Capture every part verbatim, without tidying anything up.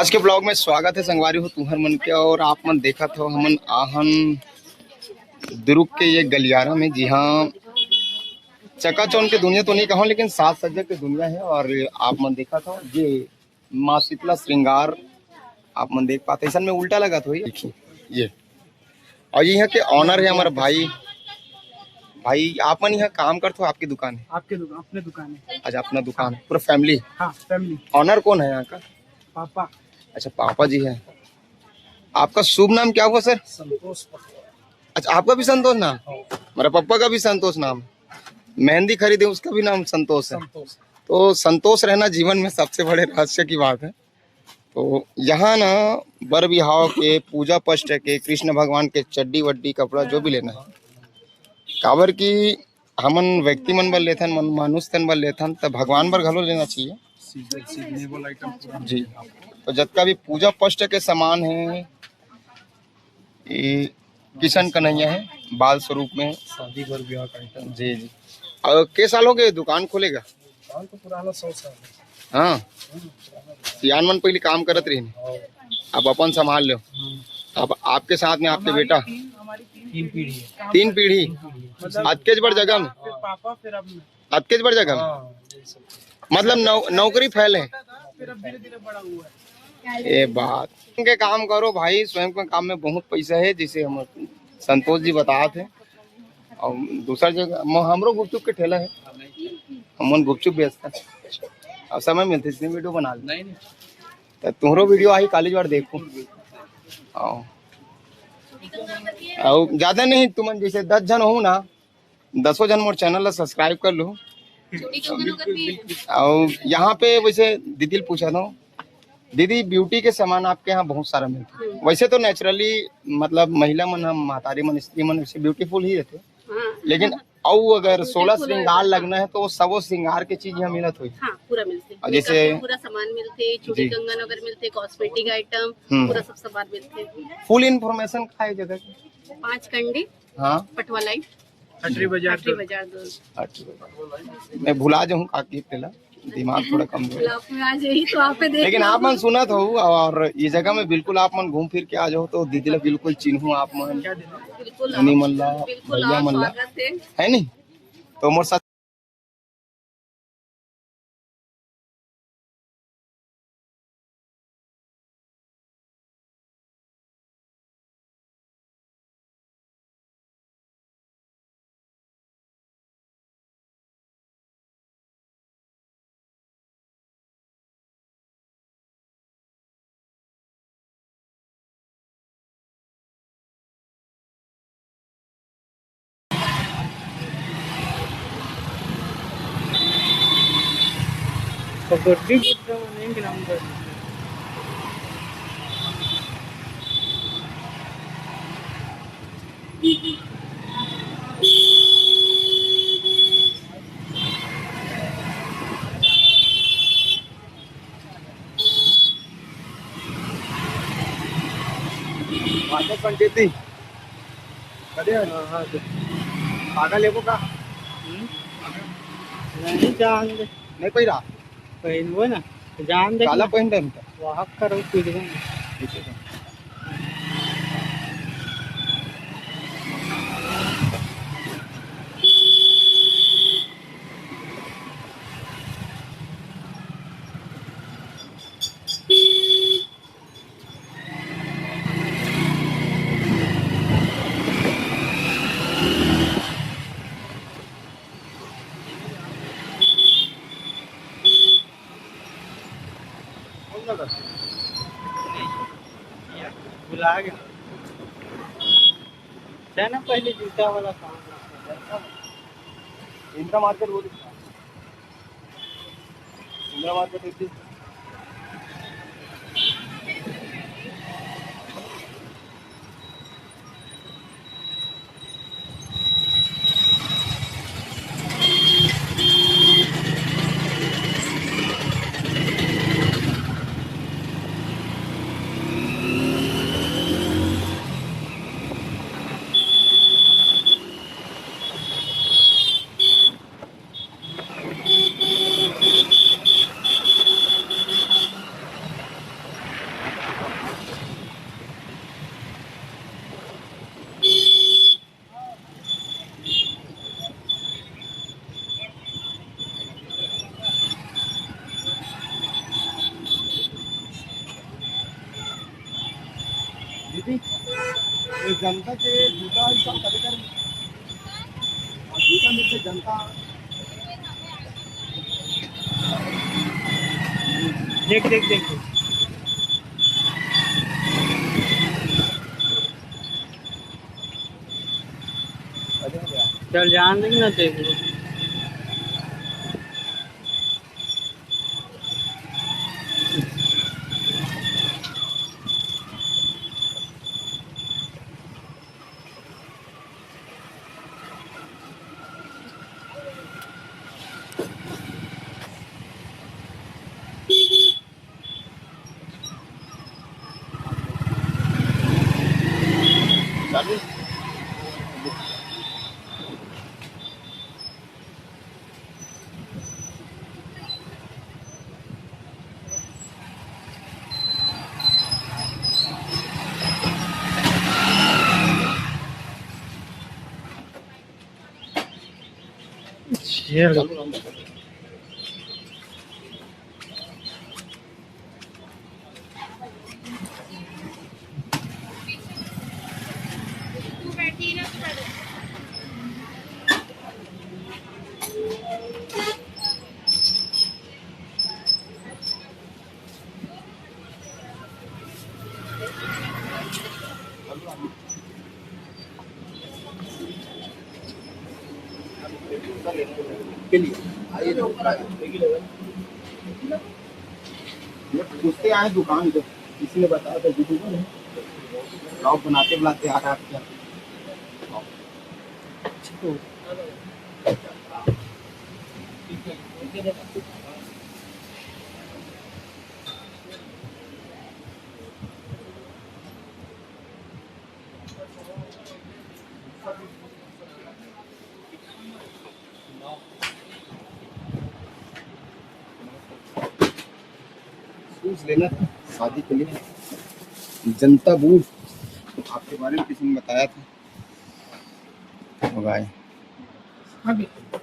आज के ब्लॉग में स्वागत है संगवारी हो तुहर मन के, और आप मन देखत हो हमन आहन दुर्ग के ये गलियारा में, जी हाँ, चकाचौंध के दुनिया तो नहीं कहूँ, लेकिन साज सज्जा के दुनिया है। और आप मन देखत हो ये माँ शीतला श्रृंगार आप मन देख पाते, ऐसा में उल्टा लगा तो ये देखिए ये। और ये यहाँ के ऑनर है हमारा भाई। भाई, आप मन यहाँ काम करते हो, आपकी दुकान है? आपके दुकान, अपने दुकान है। अच्छा, अपना दुकान, पूरा फैमिली? हाँ, फैमिली। ऑनर कौन है यहाँ का? पापा। अच्छा, पापा जी है। आपका शुभ नाम क्या हुआ सर? संतोष पटवार। अच्छा, आपका भी संतोष नाम? हाँ। मेरा पापा का भी संतोष नाम। मेहंदी खरीदे, उसका भी नाम संतोष है। संतोष। तो संतोष रहना जीवन में सबसे बड़े रहस्य की बात है। तो यहाँ ना बर बिहाव के पूजा पस्ट के कृष्ण भगवान के चड्डी वड्डी कपड़ा जो भी लेना है, काबर कि हमन व्यक्ति मन बर लेथन, मन, मानुष तन बर लेथन, त भगवान बर घलो लेना चाहिए। सीजन, सीजनेबल आइटम पूरा जी। मिलेगा। तो जतका भी पूजा पस्ट के सामान है, ये किशन कन्हैया है, बाल स्वरूप में है। शादी बर ब्याह का आइटम। जी, जी। और के साल हो गए दुकान खोलेगा? दुकान तो पुराना सौ साल है। हाँ। हम्म, पुराना दुकान। सियान मन पहले काम करत रहिन। और अब अपन संभाल लो। हम्म। अब आपके साथ में आपके बेटा? तीन पीढ़ी है। तीन पीढ़ी? तीन पीढ़ी। मतलब अतकेच बड़ जगह में? फिर पापा, फिर अब मैं। अतकेच बड़ जगह में? हाँ, यही सब। मतलब नौ-, नौकरी फैल है? फिर अब धीरे-धीरे बड़ा हुआ है। ये बात। के काम करो भाई, स्वयं के काम में बहुत पैसा है, जैसे हम संतोष जी बतात हे। और दूसरा जगह म-, हमरो गुपचुप के ठेला है, हमन गुपचुप बेचथन। अब समय मिलथे, इसने वीडियो बना ले। नहीं, नहीं। त तुहरो वीडियो आही, काली बार देखो। आओ। और ज्यादा नहीं, तुमन जैसे दस झन हो ना, दसों झन मोर चैनल ला सब्सक्राइब कर लो। छोटी जो बनो करती है। और यहाँ पे वैसे दीदी ल पूछा था, दीदी, ब्यूटी के सामान आपके यहाँ बहुत सारा मिलता है। हम्म। वैसे तो नेचुरली, मतलब, महिला मन, हम महतारी मन, स्त्री मन वैसे ब्यूटीफुल ही रहते हैं। हाँ। लेकिन अउ अगर सोलह beautiful श्रृंगार है। लगना है तो वो सबो श्रृंगार के चीज यहाँ मिलत होई। हाँ, पूरा मिलते हैं। और जैसे makeup के पूरा सामान मिलते, चूड़ी जी। कंगन वगैरह मिलते, कॉस्मेटिक आइटम, हम्म। पूरा सब सामान मिलते हैं। फुल इन्फॉर्मेशन का है जगह की? पाँच कंडी, हाँ। पटवा लाइन, अटरी बाजार अटरी दो। बाजार दो। अटरी बाजार। मैं भुला जाऊँ काकी तेला, दिमाग थोड़ा कमजोर है। ब्लॉग में आ जाइए तो आप पे देख लेकिन लो। आप मन सुनत हो और ये जगह में बिल्कुल आप मन घूम फिर के आ जाओ तो दीदी ला बिल्कुल चिन्हू आप मन। क्या दीदी? बिल्कुल ननी आओ। मन ला, बिल्कुल भैया आओ, मन ला। स्वागत है। है नी? तो मोर साथ कबड्डी गुड्डा नहीं ग्राउंड पर। वाटर पंचायती। कदे? हाँ, हाँ, दे। पागा लेबो का? हम्म? नहीं, जान दे। नहीं पहिरा? पहिनबो ना, जान दे काला ना। पहिन रहे हैं? वाहक करो, कुछ भी नहीं। ठीक है। कौन लगा? भुला गया। है ना पहले जूता वाला काम। इंदिरा मार्केट वो दिखा। इंदिरा मार्केट एक दिन। ये जनता के जूता है, सब कलेक्टर। और जूता में से जनता। देख, देख, देख, देख। चल, जान दे ना, देख लो। चालू। चलो। के लिए। आइए ना, ऊपर आ जाओ। ये पूछते आए दुकान पे, किसी ने बताया था यूट्यूबर है, ब्लॉग बनाते बनाते आ रहा है क्या? शूज लेना था शादी के लिए। जनता बूट आपके बारे में किसी ने बताया था। तो भाई, हाँ भैया।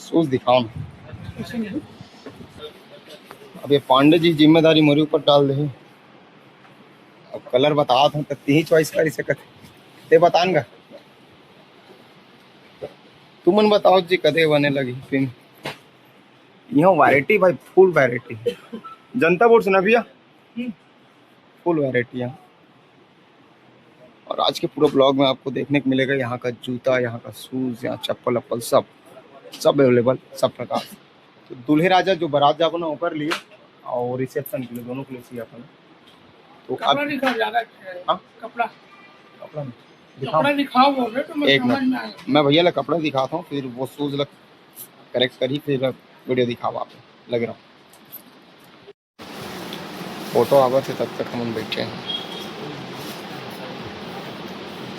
शूज दिखाओ ना। ऐसे नहीं। अब ये पांडे जी जिम्मेदारी मोरे ऊपर डाल दे। अब कलर बतात हूँ तो तिही चॉइस कर सकत हे। ते बतान गा। तुमन बताओ जी कदे बने लगी फिर। यहाँ वैरायटी भाई, फुल वैरायटी। जनता बूट से ना भैया, फुल वैरायटी है। और आज के पूरा ब्लॉग में आपको देखने को मिलेगा यहाँ का जूता, यहाँ का शूज, यहाँ चप्पल अप्पल, सब सब अवेलेबल, सब प्रकार। तो दूल्हे राजा जो बारात जाबो ना ओकर लिए और रिसेप्शन के लिए, दोनों के लिए चाहिए अपन। तो कपड़ा अब दिखाओ ज्यादा अच्छा है। हाँ? कपड़ा। कपड़ा नहीं। दिखाओ। कपड़ा दिखाओ बोल रहे तो मैं एक समझ मिनट। में आया। मैं भैया ला कपड़ा दिखाता हूँ, फिर वो शूज ला करेक्ट करी, फिर वीडियो दिखावा आप लग रहा हूँ। फोटो आवत हे तब तक हमन बैठे हैं।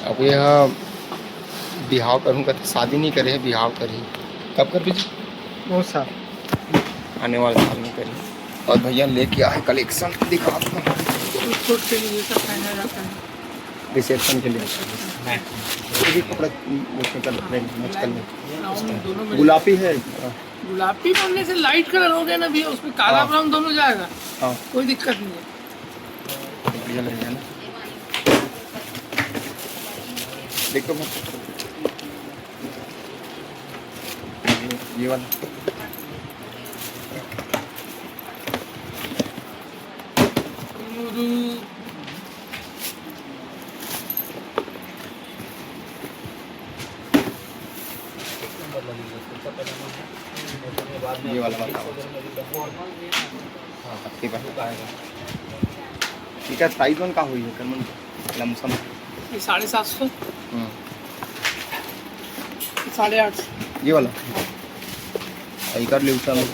अब यह बिहाव करूँ कहते, शादी नहीं करे है, बिहाव करी। कब कर दीजिए? बहुत साल। आने वाले साल में करी। और भैया लेके आए कलेक्शन, दिखा दो। सूट के लिए ये सब पहना जाता है। रिसेप्शन के लिए। ये भी कपड़ा उसमें कर, मैच कर ले। ब्राउन दोनों में। गुलाबी है। गुलाबी बोलने से लाइट कलर हो गया ना भैया, उसमें काला हाँ। ब्राउन दोनों जाएगा। हाँ। कोई दिक्कत नहीं है। बढ़िया लगेगा ना। देखो मैं। ये वाला। ये वाला बताओ। हाँ, आपके पास। ठीक है, प्राइस वन का हुई है, कम लमसम। ये साढ़े सात सौ। हम्म। साढ़े आठ सौ। ये वाला। हाँ। और इकर ले उठा में।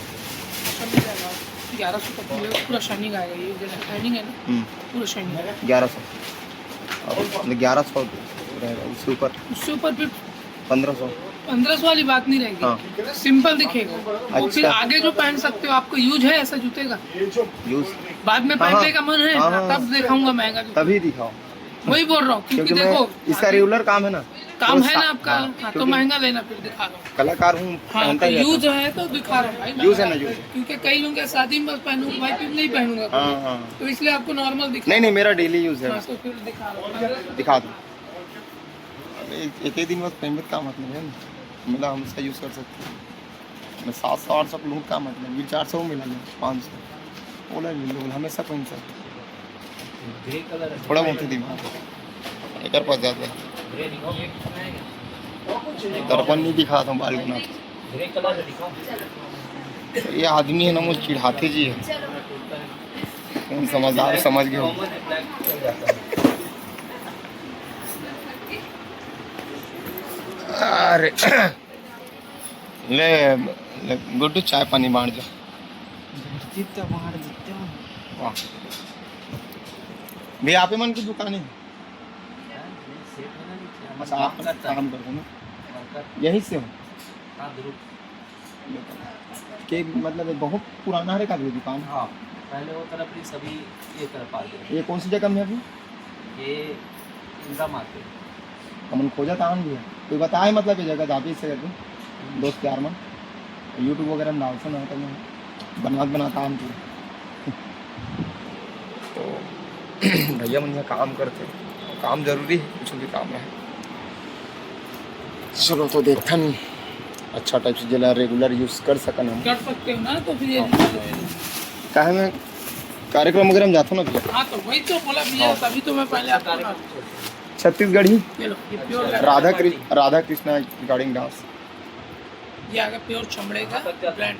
ग्यारह सौ तक मिलेगा, पूरा शाइनिंग आएगा। ये जैसे शाइनिंग है ना, हम्म। पूरा शाइनिंग। ग्यारह सौ। और मतलब ग्यारह सौ रहेगा, उससे ऊपर? उससे ऊपर फिर पंद्रह सौ। पंद्रह सौ वाली बात नहीं रहेगी। हाँ। सिंपल दिखेगा। वो फिर अच्छा। आगे जो पहन सकते हो, आपको यूज है ऐसा जूते का? यूज। बाद में हाँ, पहनने हाँ। का मन है, हाँ, हाँ। तब दिखाऊंगा महंगा जूता। तभी दिखाओ। वही बोल रहा हूँ, क्योंकि क्योंकि मैं, देखो, इसका अभी रेगुलर काम है ना। काम है ना आपका। हाँ, तो महंगा लेना, फिर दिखा रहा हूँ। कलाकार हूँ, हाँ, पहनता तो ही रहता यूज है तो दिखा रहा हूँ भाई। यूज है ना, यूज। क्योंकि कई लोग शादी में बस पहनूंगा भाई, फिर नहीं पहनूंगा। हाँ, हाँ। तो इसलिए आपको नॉर्मल दिखा, नहीं, नहीं, मेरा डेली यूज है। हाँ, तो फिर दिखा रहा हूँ। दिखा दो। अब एक, एक ही दिन बस पहनबे, का मतलब है ना, मतलब हम इसका यूज कर सकते हैं। मैं सात सौ आठ सौ को लूँ, का मतलब, ये चार सौ मिला ले, पाँच सौ, ओला ले लो, हमेशा पहन सकते। थोड़ा बहुत ही दिमाग है, एकर पास जाते हैं। दर्पण नहीं दिखा था बाल बना। ये आदमी है ना, मुझे चिढ़ाते जी है। कौन समझदार समझ गए हो। अरे ले, ले, गुड्डू, चाय पानी बांट जा। धरती तो बांट देते हैं। वाह। भैया, आप ही मन की दुकान है? अच्छा, आप काम करते हो ना? यहीं से हो? हाँ, ध्रुव। के मतलब, ये बहुत पुराना है का, ये दुकान? हाँ, पहले वो तरफ नहीं, सभी ये तरफ आ गए। ये कौन सी जगह में है अभी? ये इंदिरा मार्केट। हमन खोजत आन भी है, कोई बताए, मतलब, ये जगह जाबे से करके, दोस्त यार मन YouTube वगैरह में डालते ना, तो मैं बनात बनात आन पूरा। तो भैया मन यहाँ काम करते, काम जरूरी है, कुछ भी काम है। चलो, तो देखथन, अच्छा टाइप से जेला रेगुलर यूज कर सकन हम। कर सकते हो ना, तो फिर ये हाँ। काहे में कार्यक्रम वगैरह में जाथो ना भैया। हाँ, तो वही तो बोला भैया, हाँ। तभी तो मैं पहले आपको ना छत्तीसगढ़ी ये लो, ये प्योर राधा कृ-, राधा कृष्णा रिगार्डिंग डांस। ये आ गया प्योर चमड़े का ब्रांड।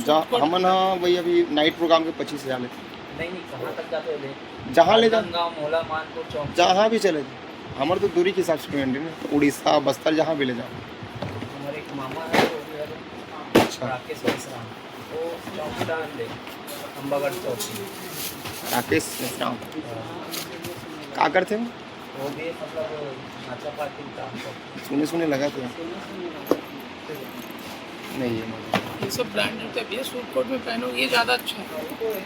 जा, हमन ह वही अभी नाइट प्रोग्राम के पच्चीस हजार लेते। नहीं, नहीं, कहाँ तक जाते हो ले? जहाँ ले जा। राजनांदगांव, मोहला, मानपुर चौक। जहाँ भी चले जा। हमारे तो दूरी के हिसाब से पेमेंट है ना, उड़ीसा, बस्तर, जहाँ भी ले जाओ। हमारे एक मामा है, वो भी है। अच्छा। राकेश मिश्रा, वो चौकीदार थे, अम्बागढ़ चौक। राकेश मिश्रा। हाँ। का करते हो? वो भी मतलब नाचा पार्टी काम करते। सुने सुने लगा तो। नहीं, ये मत। ये सब ब्रांडेड का भैया, सूट कोट में पहनो, ये ज़्यादा अच्छा है।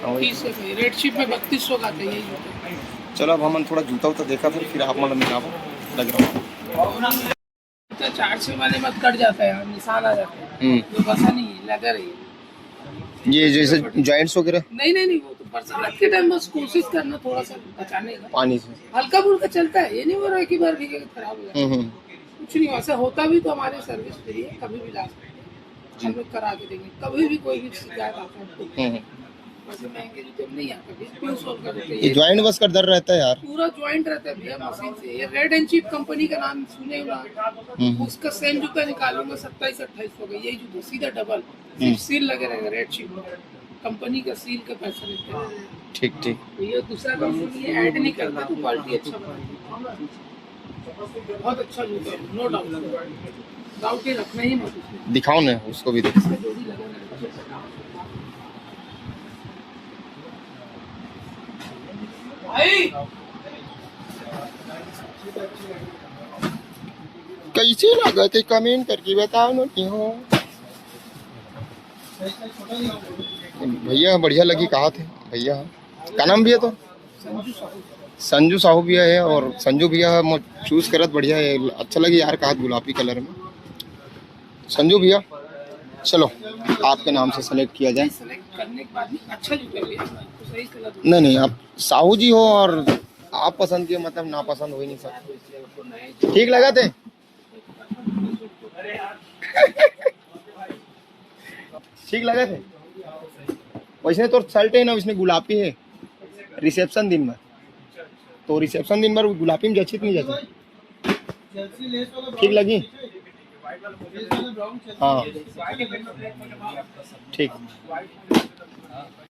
हाँ, वही। तीस से रेड शिप में बत्तीस सौ का आता है ये जूते। चलो, अब हमन थोड़ा जूता उता देखा, फिर, फिर आप मतलब मिलाओ, लग रहा। तो चार सौ वाले मत कट जाता है यार, निशान आ जाता है। हम्म। जो बसा नहीं है, लेदर है। ये जैसे जॉइंट्स वगैरह? नहीं, नहीं, नहीं, वो तो बरसात के टाइम बस कोशिश करना थोड़ा सा बचाने का। पानी से। हल्का फुल्का चलता है, ये नहीं हो रहा है कि बार भीगे खराब हो जाए। हम्म, हम्म। कुछ नहीं, ऐसा होता भी तो हमारी सर्विस फ्री है, कभी भी ला सकते हैं, हम लोग करा के देंगे। कभी भी कोई भी शिकायत आता है तो। हम्म, हम्म। वैसे महंगे जूते में नहीं आता भैया, प्योर सोल का जूता ये है। जॉइंट बस का डर रहता है यार। पूरा जॉइंट रहता है भैया मशीन से। ये रेड एंड चीफ कंपनी का नाम सुने हो ना? हम्म। उसका सेम जूता निकालूंगा सत्ताईस अट्ठाईस सौ का, यही जूता सीधा डबल, सिर्फ हम्म। सील लगे रहेगा रेड चीफ में, कंपनी का सील का पैसा लेते हैं। ठीक, ठीक। तो ये दूसरा कंपनी ऐड नहीं करता, तो क्वालिटी अच्छा बनाता है। बहुत अच्छा जूता है, नो डाउट। डाउट ये रखना ही मत उसमें। दिखाओ ना, उसको भी दिखाओ। भाई, कैसे लगा थे, कमेंट करके बताओ ना कि हो। भैया बढ़िया लगी, कहा थे भैया। का नाम भैया तो? संजू साहू भैया है, और संजू भैया मोर चूज करत बढ़िया है, अच्छा लगी यार, कहा गुलाबी कलर में। संजू भैया, चलो, आपके नाम से सेलेक्ट किया जाए। सेलेक्ट करने के बाद भी अच्छा जूता भैया, तो सही कलर। नहीं, नहीं, आप साहू जी हो और आप पसंद किए, मतलब नापसंद हो ही नहीं सकता। ठीक लगा थे? ठीक लगा थे? वैसे तो शर्ट है ना, इसमें गुलाबी है, रिसेप्शन दिन में, तो रिसेप्शन दिन भर गुलाबी में जची नहीं जची? ठीक लगी? हाँ, ठीक।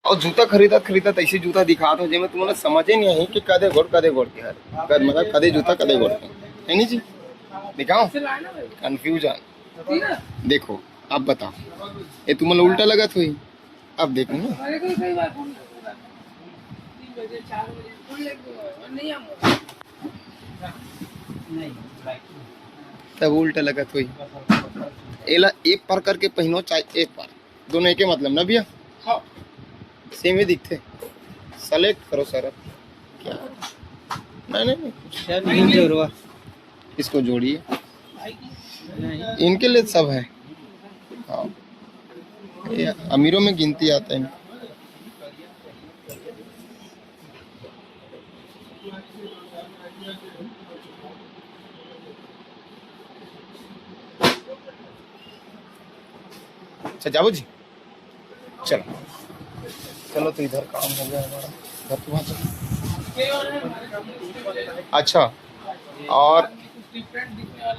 और जूता खरीदत खरीदत ऐसे जूता दिखात हो, जेमे तुम्हारा समझे नहीं आई कि कदे गोड़, कदे गोड़ के हर, कद-, मतलब कदे जूता, कदे गोड़ के, है नहीं जी? दिखाओ, कंफ्यूजन। देखो, अब बताओ, ये तुम्हारा उल्टा लगत हुई। अब देखो ना। तब उल्टा लगत हुई। एला एक पार करके पहिनो, चाहे एक पार, दोनों एके मतलब ना भैया? हाँ। सेम ही दिखते। सेलेक्ट करो सर अब। क्या? नहीं, नहीं, नहीं। इसको जोड़िए। इनके लिए सब है। हाँ, ये अमीरों में गिनती आता है। अच्छा, जाबो जी, चलो, चलो, तो इधर काम हो गया हमारा, घर के वहाँ से। अच्छा, और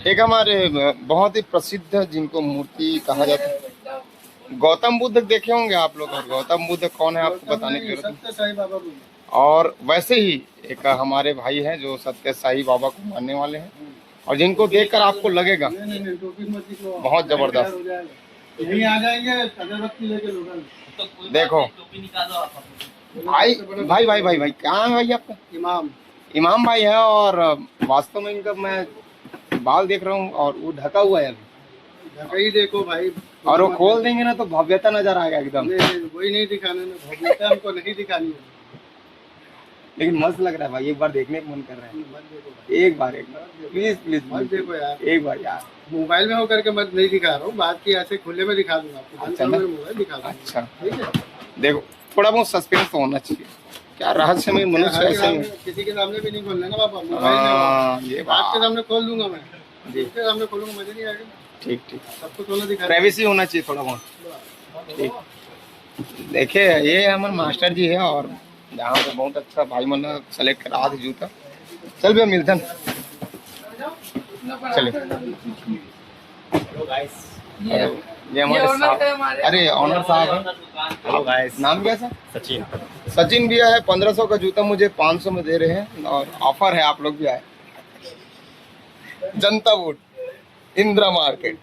एक हमारे बहुत ही प्रसिद्ध, जिनको मूर्ति कहा जाता है, गौतम बुद्ध देखे होंगे आप लोग, और गौतम बुद्ध कौन है आपको बताने की जरूरत नहीं। सत्य साईं बाबा बोले। और वैसे ही एक हमारे भाई हैं जो सत्य साईं बाबा को मानने वाले हैं, और जिनको देखकर आपको लगेगा नहीं, नहीं, नहीं, टोपी मत निकलो। बहुत जबरदस्त। हो जाएगा। यहीं आ जाएंगे, अगरबत्ती लेके लोगों में। देखो भाई, भाई, भाई, भाई, भाई, क्या नाम है भाई आपका? इमाम। इमाम भाई है, और वास्तव में इनका मैं बाल देख रहा हूँ और वो ढका हुआ है अभी। ढका ही देखो भाई। और वो खोल देंगे ना तो भव्यता नजर आएगा एकदम। नहीं, नहीं, वही नहीं दिखाना ना, भव्यता हमको नहीं दिखानी है। लेकिन मस्त लग रहा है भाई, एक बार देखने का मन कर रहा है। मत देखो भाई। एक बार, एक बार, please, please, मत please। देखो यार। एक बार यार। मोबाइल में होकर के मत नहीं दिखा रहा हूँ, बात की ऐसे खुले में दिखा दूंगा आपको। बंद अच्छा करो ना? मेरा मोबाइल दिखा दूंगा। अच्छा। ठीक है? देखो, थोड़ा बहुत सस्पेंस तो होना चाहिए। क्या रहस्यमय मनुष्य हर ऐसे ही किसी के सामने भी नहीं खोलना ना बाबा, मोबाइल में हो। हाँ, ये बात। आपके सामने खोल दूंगा मैं। जी। उसके सामने खोलूंगा, मजा नहीं आएगा। ठीक, ठीक। सबको खोलना दिखा। प्राइवेसी होना चाहिए थोड़ा बहुत। ठीक। देखिए, ये हमारे मास्टर जी है और यहाँ पे बहुत अच्छा भाई मन सेलेक्ट करा थे जूता। चल भैया, मिलते हैं। चलिए। हेलो गाइस। ये, ये हमारे ये owner साहब है हमारे। अरे, ओनर साहब है। हेलो गाइस। नाम क्या है सर? सचिन। सचिन भैया है, पन्द्रह सौ का जूता मुझे पाँच सौ में दे रहे हैं और ऑफर है, आप लोग भी आए। जनता बूट, इंदिरा मार्केट।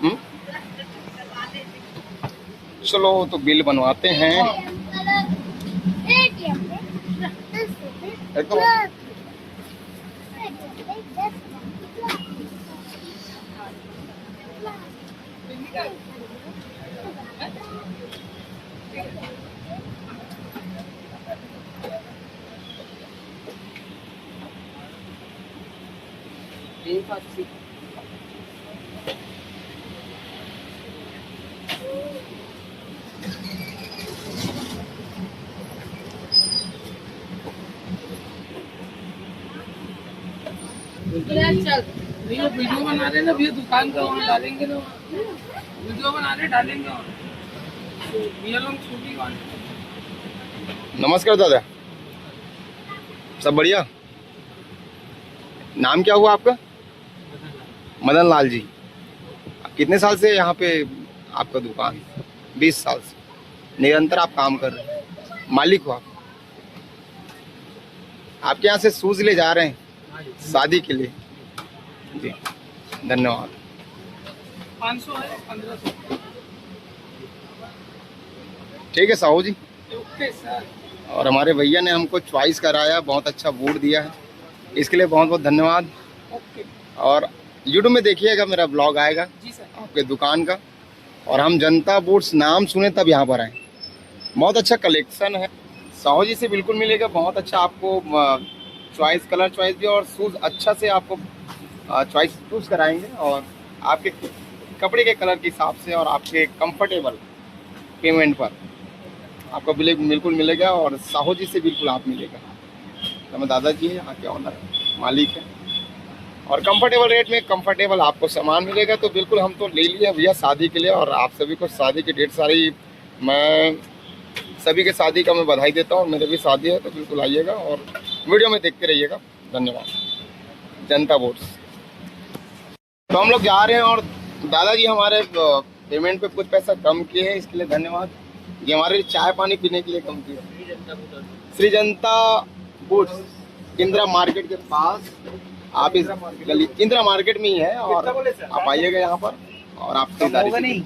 हम्म? चलो, तो बिल बनवाते हैं। एकदम। चल। नहीं, वो वीडियो बना रहे ना भैया, दुकान का वहाँ डालेंगे ना, वीडियो बना रहे, डालेंगे वहाँ। तो भैया लोग शूटिंग वाले। नमस्कार दादा, सब बढ़िया? नाम क्या हुआ आपका? मदन लाल जी। कितने साल से यहाँ पे आपका दुकान? बीस साल से निरंतर आप काम कर रहे हैं, मालिक हो आप। आपके यहाँ से शूज ले जा रहे हैं शादी के लिए। जी, धन्यवाद। पाँच सौ है, पन्द्रह सौ। ठीक है साहू जी। ओके सर। और हमारे भैया ने हमको चॉइस कराया, बहुत अच्छा बूट दिया है, इसके लिए बहुत बहुत धन्यवाद। ओके। और यूट्यूब में देखिएगा, मेरा ब्लॉग आएगा जी सर। आपके दुकान का। और हम जनता बूट्स नाम सुने तब यहाँ पर आए। बहुत अच्छा कलेक्शन है, साहू जी से बिल्कुल मिलेगा। बहुत अच्छा आपको चॉइस, कलर चॉइस भी और शूज़ अच्छा से आपको चॉइस चूज़ कराएंगे और आपके कपड़े के कलर के हिसाब से और आपके कंफर्टेबल पेमेंट पर आपको बिल्कुल, बिल्कुल मिलेगा और साहू जी से बिल्कुल आप मिलेगा। तो हमारे दादाजी हैं, यहाँ के ओनर, मालिक है, और कंफर्टेबल रेट में कंफर्टेबल आपको सामान मिलेगा। तो बिल्कुल हम तो ले लिए भैया शादी के लिए, और आप सभी को शादी की ढेर सारी, मैं सभी के शादी का मैं बधाई देता हूँ। मेरे भी शादी है, तो बिल्कुल आइएगा और वीडियो में देखते रहिएगा। धन्यवाद। जनता बूट्स। तो हम लोग जा रहे हैं और दादाजी हमारे पेमेंट पे कुछ पैसा कम किए हैं, इसके लिए धन्यवाद। ये हमारे चाय पानी पीने के लिए कम किए हैं। श्री जनता बूट्स, इंदिरा मार्केट के पास, आप इस गली, इंदिरा मार्केट में ही है और आप आइएगा यहाँ पर और आप खरीदारी कीजिए।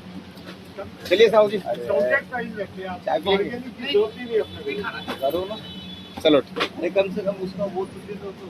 चलिए साहू जी, चाय पिएंगे? जरूर ना। चलो ठीक। अरे कम से कम उसका वो तो दे दो तो।